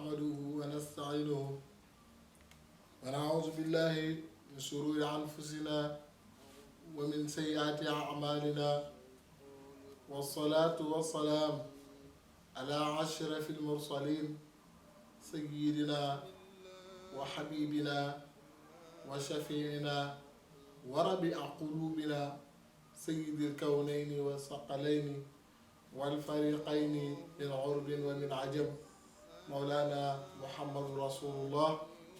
نحمده ونستعينه ونعوذ بالله من شرور أنفسنا ومن سيئات أعمالنا والصلاة والسلام على أشرف المرسلين سيدنا وحبيبنا وشفيعنا وربيع قلوبنا سيد الكونين والثقلين والفريقين من عرب ومن عجم مولانا محمد رسول الله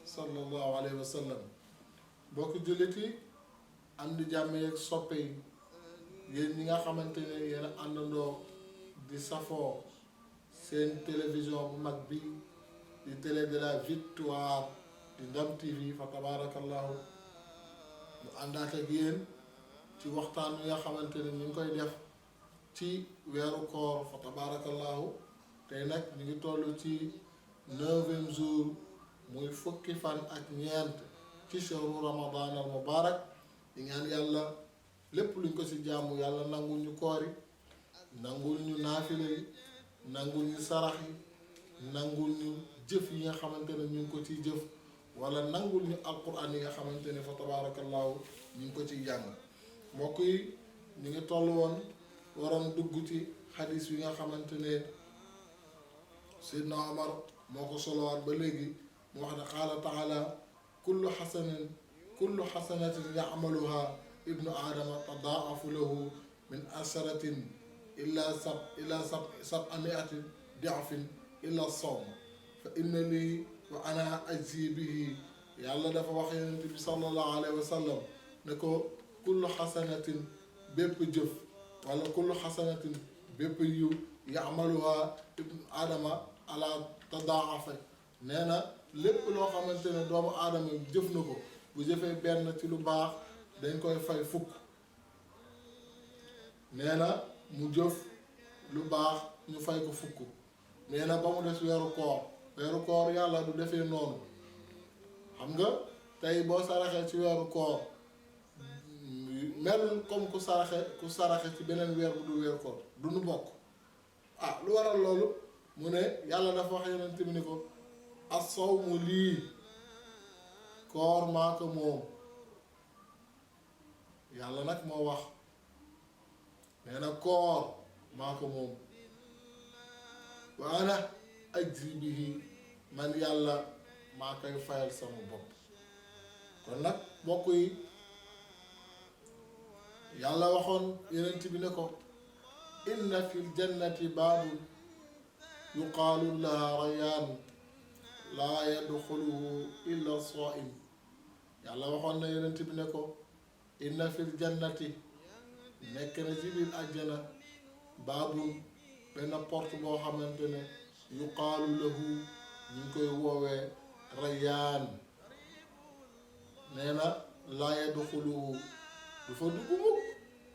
صلى الله عليه وسلم bokk jullit yi am di jàmm yeeg soppe yi yéen ñi nga xamante ne yéen a àndandoo di safoo seen télévision bu mag bi di télé de la victoire di Ndam TV fa tabarakallahu mu àndaat ak yéen ci waxtaan wi nga xamante ne ñu ngi koy def ci weeru koor fa tabarakallahu tey nag ñu ngi toll ci 9e jour muy fukki fan ak ñeent ci shahru ramadan al mubarak di ñaan yàlla lépp luñ ko ci jaamu yàlla nangul ñu koor yi nangul ñu naafile yi nangul ñu sarax yi nangul ñu jëf yi nga xamante ne ñu ngi ko ciy jëf wala nangul ñu alquran yi nga xamante ne fa tabarakallahu ñu ngi ko ciy jàng mbokk yi ñu ngi toll woon waroon dugg ci xadis yi nga xamante ne Seydina Omar moo ko solowaat ba léegi mu wax ne qaala taala kullu xasanatin yacmaluha ibnu aadama tadaafu lahu min asaratin illa sab'amiatin dicfin illa sawm fa inna lii wa ana ajzi bihi yàlla dafa wax yonent bi sallallahu alayhi wa sallam ne ko kullu xasanatin bépp jëf wala kullu xasanatin bépp yiw yacmaluha ibnu aadama ala tadaafa nee na lépp loo xamante ne doomu aadama jëf na ko bu jëfee benn ci lu baax dañ koy fay fukk nee na mu jëf lu baax ñu fay ko fukk nee na ba mu des weeru koor yàlla du defee noonu xam nga tey boo saraxee ci weeru koor mel comme ku saraxe ci beneen weer bu dul weeru koor du nu bokk ah lu waral loolu mu ne yàlla dafa wax yonent bi ni ko as-sawmu lii koor maa ko moom yàlla nag moo wax nee na koor maa ko moom wa ana ajzi bihi man yàlla maa koy fayal sama bopp kon nag mbokk yi yàlla waxoon yonent bi ne ko inna fil jannati baabun yuqaalu laha rayyaan laa yadxuluhu illa saa'im yàlla waxoon na yonent bi ne ko inna fil jannati nekk na ci biir àjjana baabun benn porte boo xamante ne yuqaalu lahu ñu ngi koy woowee rayyaan nee na laa yadxuluhu du fa dugg mukk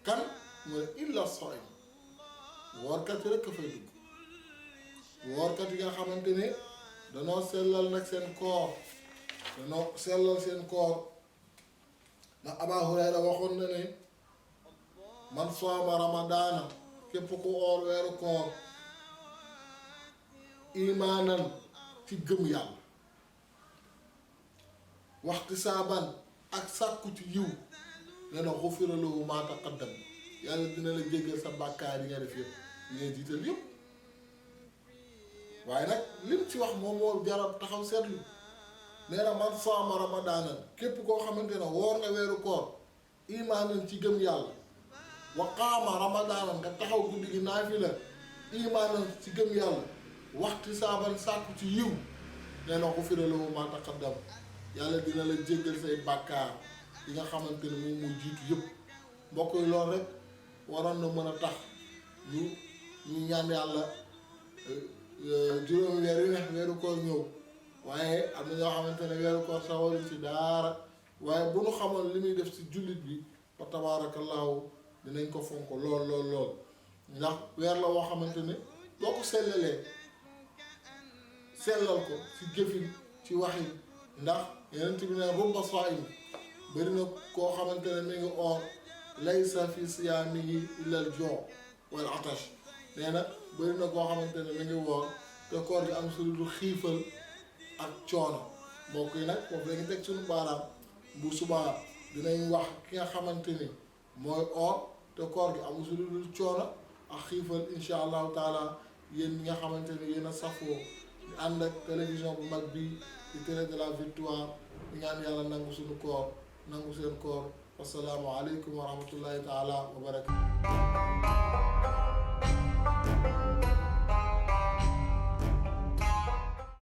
kan mooy illa saa'im woorkat yi rekk fay dugg woorkat yi nga xamante ne danoo sellal nag seen koor danoo sellal seen koor ndax Abaa Hurayra waxoon na ne man sooma ramadaana képp ku oor weeru koor imaanan ci gëm yàlla waxti saaban ak sàkku ci yiw nee na xufira lahu maa taqaddam yàlla dina la jéggal sa bàkkaar yi nga def yëpp yi nga jiital yëpp waaye nag lim ci wax moom moo jarab taxaw seetlu nee na man saama ramadaanan képp koo xamante ne woor nga weeru koor imaanan ci gëm yàlla wa qaama ramadaanan nga taxaw guddi gi naafila imaanan ci gëm yàlla waxti saaban sàkku ci yiw nee na xufira lahu maa taqaddam yàlla dina la jéggal say bàkkaar yi nga xamante ne moom moo jiitu yëpp mbokk yi loolu rek waroon na mën a tax ñu ñaan yàlla juróomi weer yu ne weeru koor ñëw waaye am na ñoo xamante ne weeru koor sawaluñ ci daara waaye bu nu xamoon li muy def ci jullit bi fa tabaarakallaahu dinañ ko fonk lool ndax weer la woo xamante ne boo ko sellalee sellal ko ci jëfin ci waxin ndax yeneen bi ne rubba saa'im bëri na koo xamante ne mi ngi oor laysa fi siyaamihi illa al-juu' wal atash nee na bëri na koo xamante ne mi ngi woor te koor gi am sulu du xiifal ak coono mbokk yi nag foofu la ñu teg suñu baaraam bu subaa dinañ wax ki nga xamante ni mooy or te koor gi am sulu du coono ak xiifal incha allahu taala yéen ñi nga xamante ni yéen a safoo di ànd ak télévision bu mag bi di Télé de la Victoire di ñaan yàlla nangu suñu koor nangu seen koor wasalaamu aleykum wa rahmatullahi taala wa barakatu